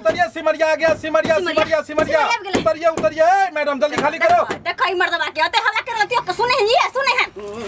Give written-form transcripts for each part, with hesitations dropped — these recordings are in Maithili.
उतरिए सिमरिया आ गया सिमरिया सिमरिया सिमरिया उतरिए उतरिए मैडम जल्दी खाली करो। देखो ई मर्दवा के अते हल्ला कर रहती हो सुने हैं ये सुने हैं।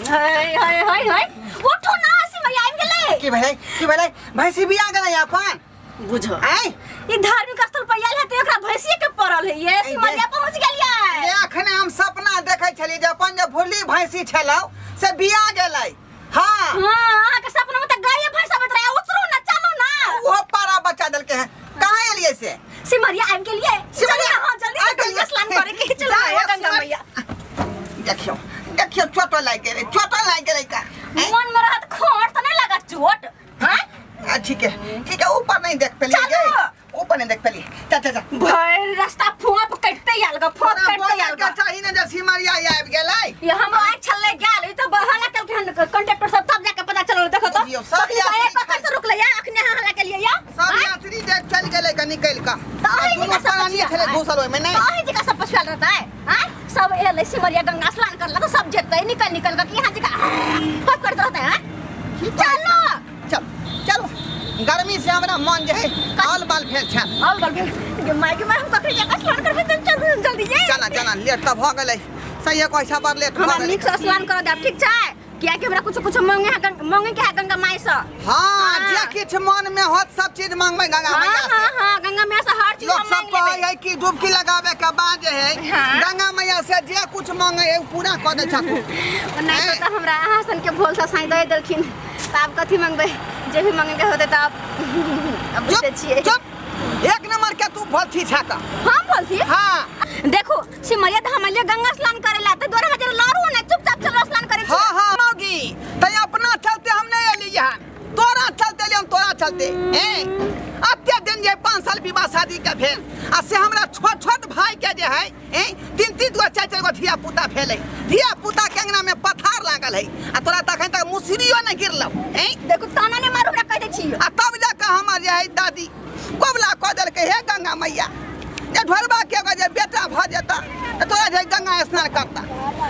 हाय हाय हाय हाय उठो ना सिमरिया आबि गेलै। की भेलै की भेलै? भैंसी भी आ गेलै अपन बुझो। आय ई धार्मिक स्थल पर आयल है त एकरा भैंसी के पड़ल है। ये सिमरिया पहुंच गेलियै। ये अखने हम सपना देखै छलियै जे अपन जे भोली भैंसी छलौ से बिया गेलै। हां हां अहाँ के सपना में त गाय भैंस आबैत रहे। उतरू ना चलू ना। वो पारा बच्चा देलके हैं। कहां एलियै से? सिमरिया आबि गेलियै। सिमरिया हां जल्दी से गंगा स्नान करे के चलू गंगा मैया। देखियो देखियो चोट लागि गेलै चोट लागि गेलै का मन में रहत खोट त नहीं लागत चोट। हां ठीक है ऊपर नहीं देख पेली ऊपर नहीं देख पेली। चल चल चल भर रास्ता फोप कटते आयल ग फोप कटते आयल ग। चाही ने जे सिमरिया आबि गेलै। ये हमरो आँख छल्ले गेल ई त बहला कल के कंडक्टर सब तब जाके पता चलल। देखो तो सब यात्री पकड़ से रुकले या अखने हल्ला के लिए या सब यात्री देख चल गेलै क निकल क त ओही दुनू प्राणी छले घुसल ओय में नहीं ओही जगह सब पछुआल रहता है। हां सब एलै सिमरिया गंगा स्नान करला त सब जेतै निकल निकल क यहाँ जगह फोप करत रहता है। चलो चल चलो गर्मी से हमरा मन जे है आल बाल भेल छै। आल बाल भेल गे my के हम कखनी जगह स्नान करबै त चल जल्दी जे चला चला लेट त भ गेलै। सही कहै छ पर लेट भ हमरा गेलै। नीक से स्नान कर देब ठीक छै किया कि हमरा कुछ कुछ मांगे है मांगे के है गंगा माई से। हां जे किछ मन में होत सब चीज मांगबै गंगा मैया से। हां हां गंगा मैया से हर चीज लोग हम सब मांग कहै लेबै। है कि डुबकी लगावे के बाद जे है गंगा मैया से जे कुछ मांगे है पूरा क दै छथु। नहीं तो हमरा अहाँ सन के भोल से साईं दे देलखिन त आब कथि मांगबै जे भी मांगे के होतै त आब अब बुझै छियै। चुप एक नंबर के तू भलथी छा का। हम भलथी? हां देखो सिमरिया धाम ले गंगा स्नान करेला त दोरा हजार लारू ने चुपचाप चलो स्नान करे छी। हां हां मौगी त अपना चलते हम नहीं एली यहाँ तोरा चलते एली हम तोरा चलते ए अत्ते दिन जे 5 साल विवाह शादी के भेल आ से हमरा छोट छोट भाई के जे है ए तीन तीन गो चार चार गो धिया पुता भेलै। धिया पुता के अंगना में पथार लागल है आ तोरा तखन तक मुसरियो नहीं गिरलौ ए देखो ताना ने मारू हमरा कह दै छी। आ तब जाके हमर जे है दादी कबला कह देलकै हे गंगा मैया जे ढोरबा के जे बेटा भ जेता त तोरा जे गंगा स्नान करता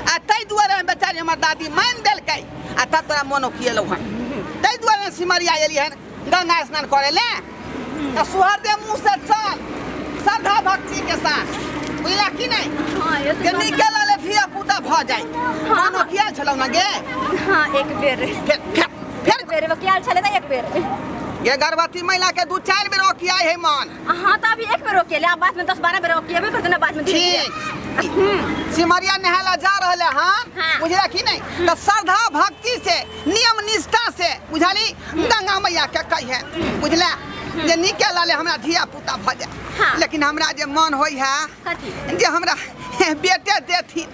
आ ताहि दुआरे बेचारी हमर दादी मान देलकै आ तब तोरा मोनो किएलौ हन ताहि दुआरे सिमरिया एली हन गंगा स्नान करे ले त सुहर दे मुँह से चल श्रद्धा भक्ति के साथ बुझला कि नहीं? हां ये जे निकल ले धिया पुता भ जाय। मोनो किया छलौ ना गे? हां एक बेर फेर फेर फेर बेर किया छले त एक बेर ये गर्भवती महिला के 2-4 बेर ओकियाई है मन। हां त अभी एक बेर ओकिएले आ बाद में 10-12 बेर ओकिएबे करते ना बाद में। ठीक सिमरिया नहाला जा रहले हां बुझला कि नहीं? त श्रद्धा भक्ति से नियम निष्ठा से बुझाली गंगा मैया के कही है बुझला जे निके लाले हमरा धिया पुता भ जाय। लेकिन हमरा जे मन होई है कथी जे हमरा बेटे देथिन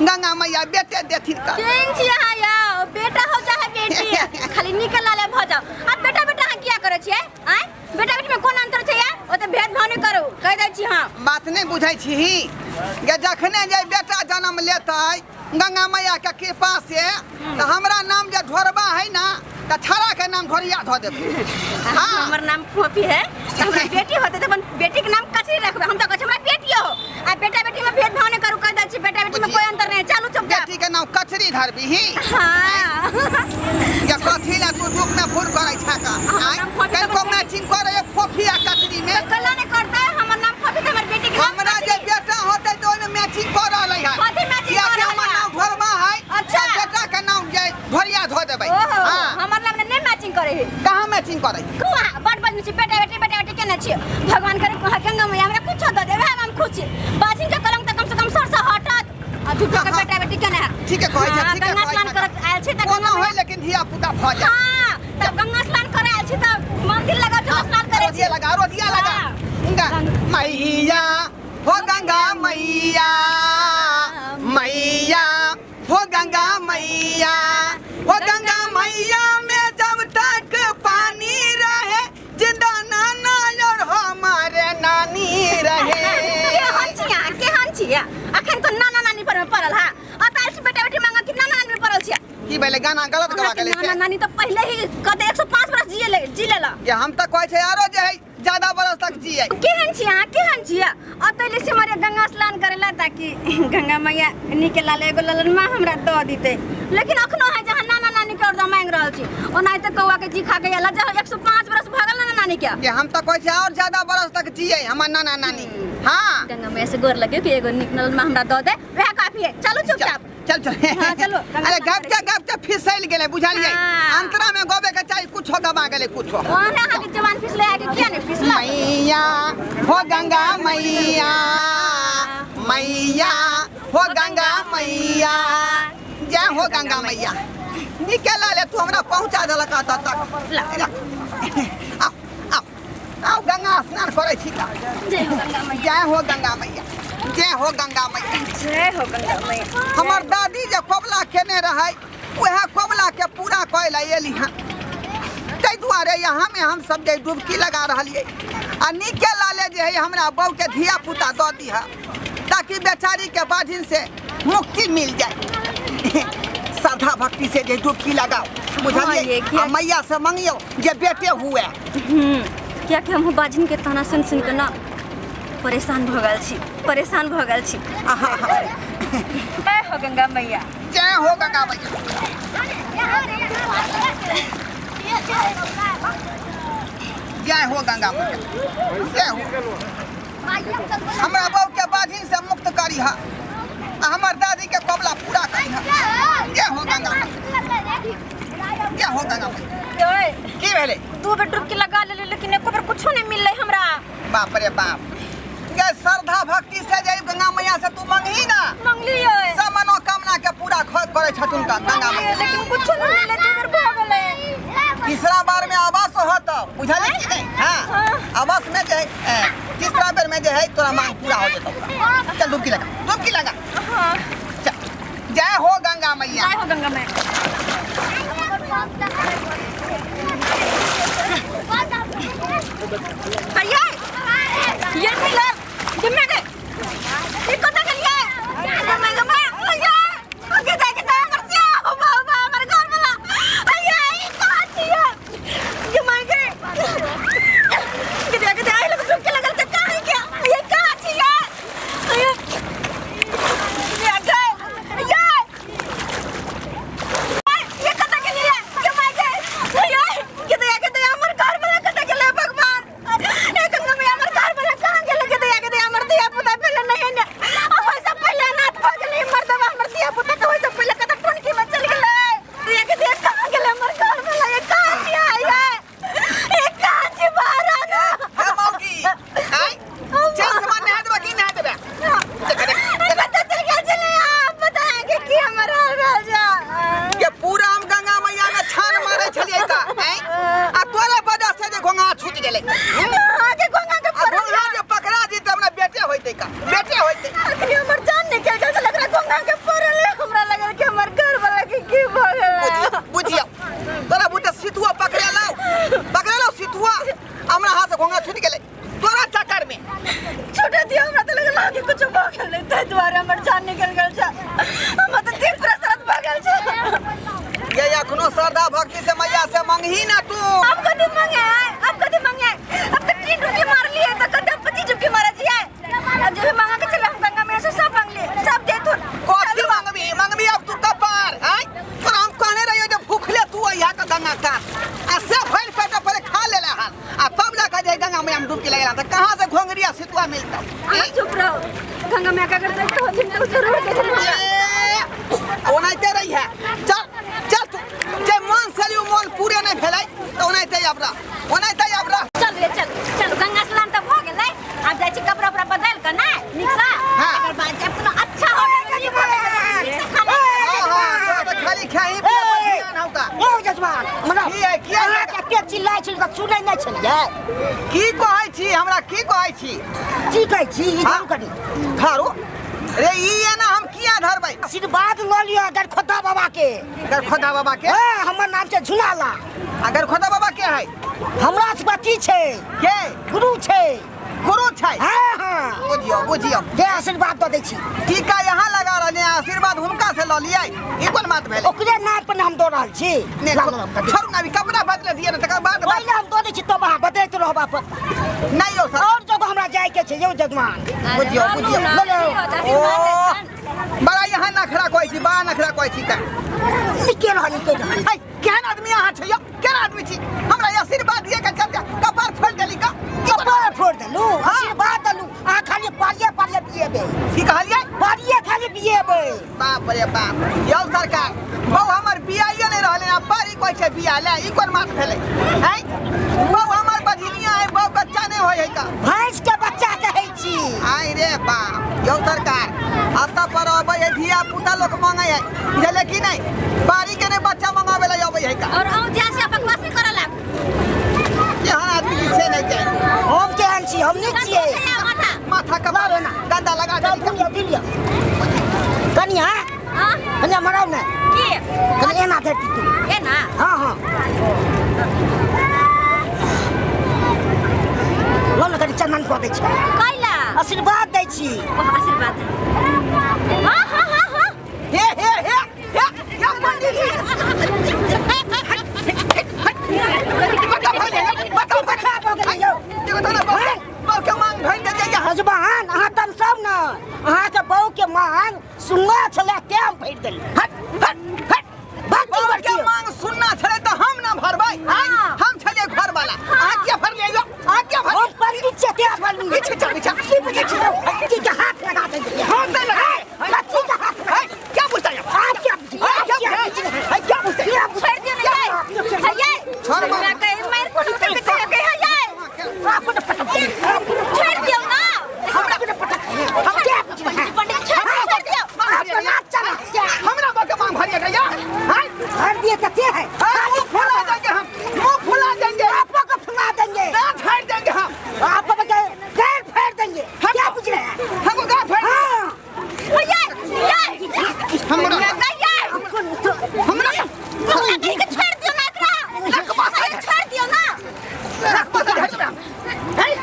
गंगा मैया बेटे देथिन का केन छी अहाँ यौ बेटा हो चाहे बेटी खाली निके लाले भ जाओ। अब बेटा बेटा अहाँ किया करै छियै? आँय बेटा बेटी में कोन अंतर छै यार? ओते भेदभाव नहीं करू कह दै छी। हां बात नहीं बुझै छी जे जखने जे बेटा जन्म लेतै गंगा मैया के कृपा से त हमरा नाम जे ढोरबा है ना त छाड़ा के नाम ढोरिया धो देबै। हां हमर नाम फोफी है हमरा बेटी होते त अपन बेटी के नाम कचरी रखबै। हम त कहै छी हमरा बेटी हो आ बेटा बेटी में भेदभाव नहीं करू कह दै छी। बेटा बेटी में कोई अंतर नहीं। चलू चुपचाप बेटी के नाम कचरी धरबी ही। हां या कथी ला तू दुख में फूल करै छा का? आय कनको मैचिंग करे फोफी आ कचरी में कल्ला नहीं करता है। हमर नाम फोफी त हमर बेटी के नाम हमरा जे बेटा होतै त ओय में मैचिंग कर रहलै है। कथी मैचिंग कर रहलै? हमर नाम ढोरबा है। अच्छा बेटा के नाम जे ढोरिया धो देबै। हां हमर नाम नहीं मैचिंग करे है। कहां मैचिंग करे? कुआ बड़ बड़ छी बेटा बेटी बेटा बेटी केने छी। भगवान करे गंगा मैया हमरा कुछ द देबै हम खुश छी। बाजिन के कलंक त कम से कम सर से हटत आ झूठो के बेटा बेटी केने है। ठीक है कहै छै ठीक है गंगा स्नान करत आयल छी त कोना होय लेकिन धिया पुता भ जाय। हां तब गंगा स्नान करे आयल छी त मंदिर लगा के स्नान करे छी। रोजिया लगा रोजिया लगा गंगा मैया हो गंगा मैया मैया हो गंगा मैया हो गंगा मैया में जब तक पानी रहे जिंदा नाना और हमारे नानी रहे। केहन छिया अखन तो नाना नानी पर में पड़ल हा अताल छी बेटा बेटी मांगा कि नाना नानी में पड़ल छिया। की भेलै गाना गलत गवा गेलै? नाना नानी त पहिले ही कते 105 बरस जी लेला। ये हम त कहै छै आरो जे है ज्यादा बरस तक जिए। केहन छिया केहन छिया अतैले सिमरिया गंगा स्नान करेला ताकि गंगा मैया निके लाले एगो ललन मां हमरा द दिते। लेकिन अखनो है जहां नाना नानी के औरदा मांग रहल छी ओनाहिते कौआ के जी खा के आला जहाँ 105 बरस भ गेल नाना नानी के। ये हम तो कहै छी और ज्यादा बरस तक जिए हमर नाना नानी। हां गंगा मैया से गोर लगियो कि एगो नीक नल में हमरा दऽ दे, वएह काफी है। चलू चुपचाप। चल चल। हां चलो। अरे गप के फिसल गेलै बुझलियै। अंतरा में गबे के चाही कुछो गबा गेलै कुछो। ओने अहाँ के जवान फिसले आके किया ने फिसला। मैया हो गंगा मैया, मैया हो गंगा मैया, जय हो गंगा मैया। निकल ले तू हमरा पहुंचा देलक एतऽ तक। आओ आओ आओ गंगा स्नान करै छी। जय हो गंगा मैया, जय हो गंगा मैया, जय हो गंगा मैया, जय हो गंगा मैया। हमर दादी जे कबला केने रहै वएह कबला के पूरा करै लए एली हँ। ताहि दुआरे यहाँ में हम सब जे डुबकी लगा रहलियै आ नीके लाले जे है हमरा बहू के धिया पुता दऽ दीह ताकि बेचारी के बाधिन से मुक्ति मिल जाए। श्रद्धा भक्ति से जे डुबकी लगाओ बुझलियै, आ मैया से मंगियो जे बेटे हुए। कियाकि हमहूँ बाजिन के ताना सुन सुन के ना परेशान भऽ गेल छी, परेशान भऽ गेल छी। जय हो गंगा मैया, जय हो गंगा मैया, जय हो गंगा मैया, जय हो। हमरा बहू के बाधिन से मुक्त करीह आ हमर दादी के कबला पूरा करीह। जय हो गंगा मैया, जय हो गंगा मैया। की भेलै? दू बेर डुबकी लगा लेली लेकिन एको बेर कुछो नहीं मिललै हमरा। बाप रे बाप, गे श्रद्धा भक्ति से जे गंगा मैया से तू मंगही ना, मंगलियै सब मनोकामना के पूरा करै छथुन का गंगा मैया, लेकिन कुछो नहीं मिललै। दू बेर भऽ गेलै। तीसरा बार में आवास होत बुझलियै कि नहीं? हां आवास में जे तीसरा बेर में जे है तोरा मांग पूरा हो जेतौ। चल डुबकी लगा, डुबकी लगा। हां चल। जय हो गंगा मैया, जय हो गंगा मैया। भैया ये मिला जिम्मे के ये कत गेलियै? गंगा मैया भैया आगे जाके जाय हमर सिया हो बाबा हमर घर वाला। भैया ई कहाँ छियै? जमा के के के आइ लोग डुबकी लगल के कहाँ के ये कहाँ छियै? भैया ये गए ये ये कत गेलियै? जमा के भैया के दया के दया हमर घर वाला कत गेलै भगवान? ए गंगा मैया हमर घर वाला कहाँ गेलै? के दया के दया हमर धिया पुता पहिले नहीं है ने, अब ओइसे पहिले अनाथ भऽ गेलै मर्दवा। हमर धिया पुता के ओइसे पहिले कत टोनकी में चलि गेलै। दया के दया कहाँ गेलै हमर घर वाला? ये कहाँ छियै? ये कहाँ छियै? बाहर आ ना। हे मौगी, आइ चल सामान नहा देबा कि नहा देबा? कत चलि गेल छलै? आप बताएंगे कि हमर हाल भेल जा के पूरा हम गंगा मैया में छान मारै छलियै त आइ आ तोरे वजह से जे घोंघा छूट गेलै। आगे घोंघा के आ घोंघा जे पकड़ा जेतै हमरा बेटे होइतै का, बेटे होइतै। अखनी हमर जान निकल गेल छलै, एकरा घोंघा के पड़ल है। हमरा लगल कि हमर घर वाला के की भऽ गेलै। बुझियौ तोरा बुझे सितुआ पकड़े लाओ, पकड़े लाओ सितुआ, हमरा हाथ से घोंघा छूट गेलै तोरा चक्कर में। छूटे दियो हमरा त लगल कि कुछो भऽ गेलै, ताहि दुआरे हमर जान निकल गेल छै। हमर त दिल पूरा सरद भऽ गेल छै। ये अखनो श्रद्धा भक्ति से मैया से मंगही ना तू। अब कथी मंगे? अब कथी मंगे? अब त 3 डुबकी मारलियै त कते 25 डुबकी मारै छियै। अब जे भी मांगा के छलै हम गंगा मैया से सब मांगलियै, सब देथुन। कथी मांगबी? मांगबी अब तू कपार आइ तोरा हम कहने रहियो जे भूखले तू अइहा के गंगा कात आ से भरि पेट पर खा लेला हन आ तब जाके जे गंगा मैया में डुबकी लगेला त कहाँ से घोंघरिया सितुआ मिलतौ? अहाँ चुप रहो। गंगा मैया के अगर देखते होथिन त जरूर देथिन हमरा। ओनाहिते रही है। चल चल तू जे मन से लियो मन पूरे नहीं भेलै त ओनाहिते आब रह, ओनाहिते आब रह। चल रे चल चल, गंगा स्नान त भऽ गेलै। आब जाइ छी कपड़ा उपड़ा बदलि कऽ नै नीकसँ, एकर बाद जायब कोनो अच्छा होटल में नीक होटल में नीकसँ खाना। हां हां तोरा त खाली खाही पिए पर ध्यान हौ का। ओ जजमान हमरा की है की है? अहाँ कते चिल्लाइ छलियै त सुनै नहि छलियै। की कहै छी हमरा? की कहै छी? की कहै छी? ई धरू कनी धरू रे ई एना हम किया धरबै? आशीर्वाद लऽ लिअ गरखोदा बाबा के। गरखोदा बाबा के? हां हमर नाम छै झुनाला। आ गरखोदा बाबा के है? हमरा से अथी छै के? गुरु छै। गुरु छै? हां हां बुझियौ बुझियौ। जे आशीर्वाद दऽ दै छी। टीका यहाँ लगा रहले हैं, आशीर्वाद हुनका से लऽ लियै, ई कोन बात भेलै? ओकरे नाम पर हम दऽ रहल छी। ने छोड़ू ना, अभी कपड़ा बदले दिअ ने तकर बाद। पहिले हम दऽ दै छी तब अहाँ बदलैत रहब अपन। नहीं यौ सर, और जगह हमरा जाय के छै यौ जजमान। बुझियौ बुझियौ। ले ओ बड़ा यहाँ नखरा कहै छी, बड़ा नखरा कहै छी का। निके रह, निके रह। है केहन आदमी अहाँ छै यौ? केहन आदमी छी? हमरा आशीर्वाद दिए के चलते कपार देबै। बाप रे बाप, यौ सरकार बहू हमर बियाहिए नहि रहलै आ बारी कहै छै बियाह ले, ई कोन बात भेलै? हैं बहू हमर बझिनिया है, बहू बच्चा नहि होइ है का? भैंस के बच्चा कहै छी। आइ रे बाप, यौ सरकार अतऽ पर अबै है धिया पुता लोक मांगै है, बुझलियै कि नहि? बारी के नहि बच्चा मंगाबै लए अबै है का? और हम जा से बकवास नहीं करऽ लाग। केहन आदमी छी से नहि जानि। हम केहन छी? हम नीक छियै। माथा के गंदा लगा चल देली। दिलियो दिलियो कनिया, हां कनिया मराउ ने की कनि एना धरती तू एना। हाँ हाँ लो ने कनि चंदन कऽ दै छी। कैला? आशीर्वाद दै छी। आशीर्वाद। हां हां हां हां हे हे हे हे या पंडित जी बताओ बताओ बता भऽ गेलै यौ। देखो तो ना बहू के मांग भरि देलियै। हजबान अहाँ तमसाउ ने, अहाँके बहू के मांग सुनना छलै तें हम भरि देलियै। हट हट हट, बहू के मांग सुनना छलै तऽ हम ना भरबै? हम छलियै घर वाला, अहाँ किया भरलियै यौ? अहाँ किया भरलियै? हम पंडित छियै तें भरलियै। पीछे चल पीछे। की बुझै छियै? बच्ची के हाथ लगा देलियै। हाथ नहि लगा। बच्ची के हाथ लगा। क्या बुझतै? आप क्या बुझै? क्या बुझतै? छोड़ दियो ने जाय। हयै छोड़ मार। हमरा कहि मार कोनो के कहि के हयै। आपको ने पटक छोड़ दियो ना। हमरा को ने पटक। हम क्या बुझै? पंडित छोड़ दियो। आपको नाच चला हमरा बहू के मांग भरिए गया। हैं भर दिए कते है? मुंह फुला देंगे हम, मुंह फुला देंगे। आपको को फुला देंगे, दांत फाड़ देंगे हम। आपको गैर फाड़ देंगे। क्या बुझ रहे हैं? हमको गाड़ फाड़। हां हयै हयै हमरा हयै हमरा हमरा कहि के छोड़ दियो ना एकरा। छोड़ दियो ना।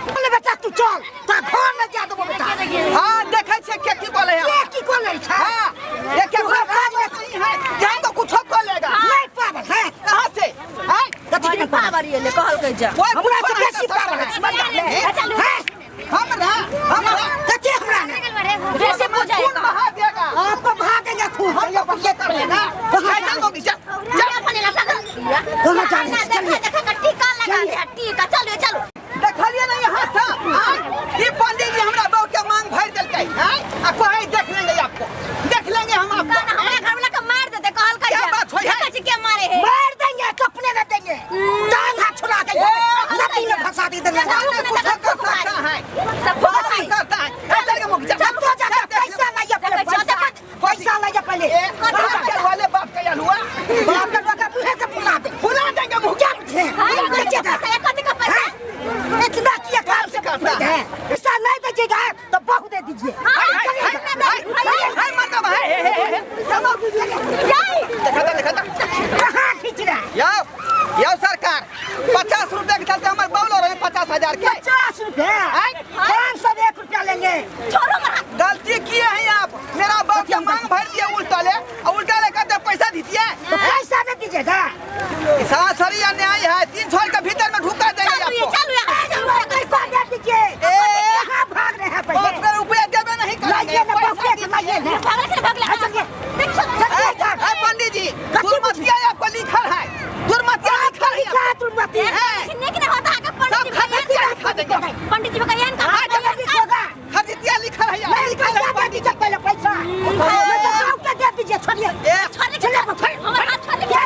बोले बेटा तू चल ता घर में जा देबो बेटा। हां देखै छियै के की बोले है, के की बोले छै? हां ये के नहीं है, हमको कुछ कर लेगा नहीं पावर है कहां से? हैं कथी के पावर ये ले कहल के जा। हमरा से बेसी पावर है। हैं हमरा हमरा कथी हमरा ने जैसे पूजा खून बहा देगा। आपको बहा देंगे खून। हमको कुछ कर लेगा। चल मोगी चल चल अपने लगा कहां जा रहे हैं? चलिए देखा देखा टीका लगा दे टीका। चलो चलो देखलिए नहीं हाथ था। ये पंडित जी हमरा बहू के मांग भर देलकै। हैं आ कहै देख लेंगे आपको, देख लेंगे हम आपको। ना हमरा घर वाला के मार देते कहल के क्या बात होय है? देखै छी के मारे है? मार देंगे कपने न देंगे, टांग हाथ छुड़ा के नदी में फंसा दे देंगे। कुछ कर सकता है सब कुछ करता है। चल के मोगी चल चल तो जा, पैसा लाइए पहले, पैसा लाइए पहले। बाप के वाले बाप के हुआ, बाप के का मुंह के फुला दे, फुला देंगे मुंह। क्या बुझे? पैसा कथी का पैसा इतना किया काम से करता है। पैसा नहीं दीजिएगा तो बहू दे दीजिए। हाय हाय मरता भाई। हे हे हे देखा देखा कहां खींच रहा है? यौ यौ सरकार 50 रुपया के चलते हमर बौलो रहे 50,000 के। 50 रुपया? 501 रुपया लेंगे। छोड़ो मरा। गलती किए हैं आप, मेरा बहू के मांग भर दिए उल्टा ले और उल्टा ले कर पैसा दीजिए। तो पैसा नहीं दीजिएगा? सरासरी अन्याय है, 3 छोड़ के भीतर में ढुका देंगे आपको। चलो पैसा दे दीजिए। कहां भाग रहे हैं? पैसे रुपया देवे नहीं लाइए ना, बहू के लाइए ना। भागले से भागले। चलिए पंडित जी दुर्मतिया आपको लिखल है, दुर्मतिया लिखल है। दुर्मति है नहीं नहीं होता है पंडित जी सब खा देंगे। पंडित जी का यन का खरीदिया लिखल है। नहीं पैसा दे दीजिए पहले, पैसा मैं तो गाँव के दे दीजिए। छोड़िए छोड़िए हमारा हाथ छोड़ दीजिए।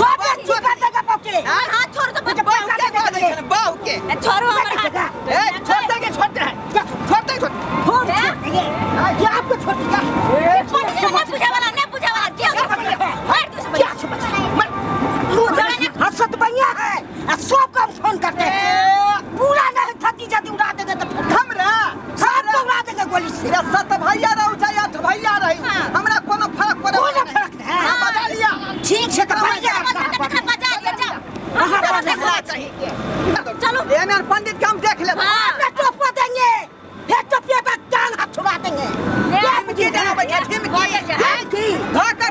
सब चुका देगा बहू के। हाथ छोड़ दो मुझे पैसा दे दीजिए बहू के। छोड़ो हमारा हाथ। ए छोड़ते के छोड़ते हैं, छोड़ते छोड़ ये आपको छोड़ दिया। पंडित जी ने पूजा वाला ने पूजा वाला क्या मार दो सब। क्या समझ हसत बढ़िया है आ सब काम फोन करते हैं। पूरा नहीं थकी जाती उड़ा देंगे तो हमरा सब उड़ा देंगे गोली से। 7 भैया रहू चाहे 8 भैया रही, हमरा कोनो फर्क पड़े कोनो फर्क नहीं। हां बजा लिया ठीक से तो बढ़िया बजा लिया। जाओ कहां देखना चाहिए। चलो एना पंडित के हम देख लेब। अपना टोपा देंगे फिर टोपिया का टांग हाथ छुड़ा देंगे। क्या मुझे देना बैठा ठिमकी की धोखा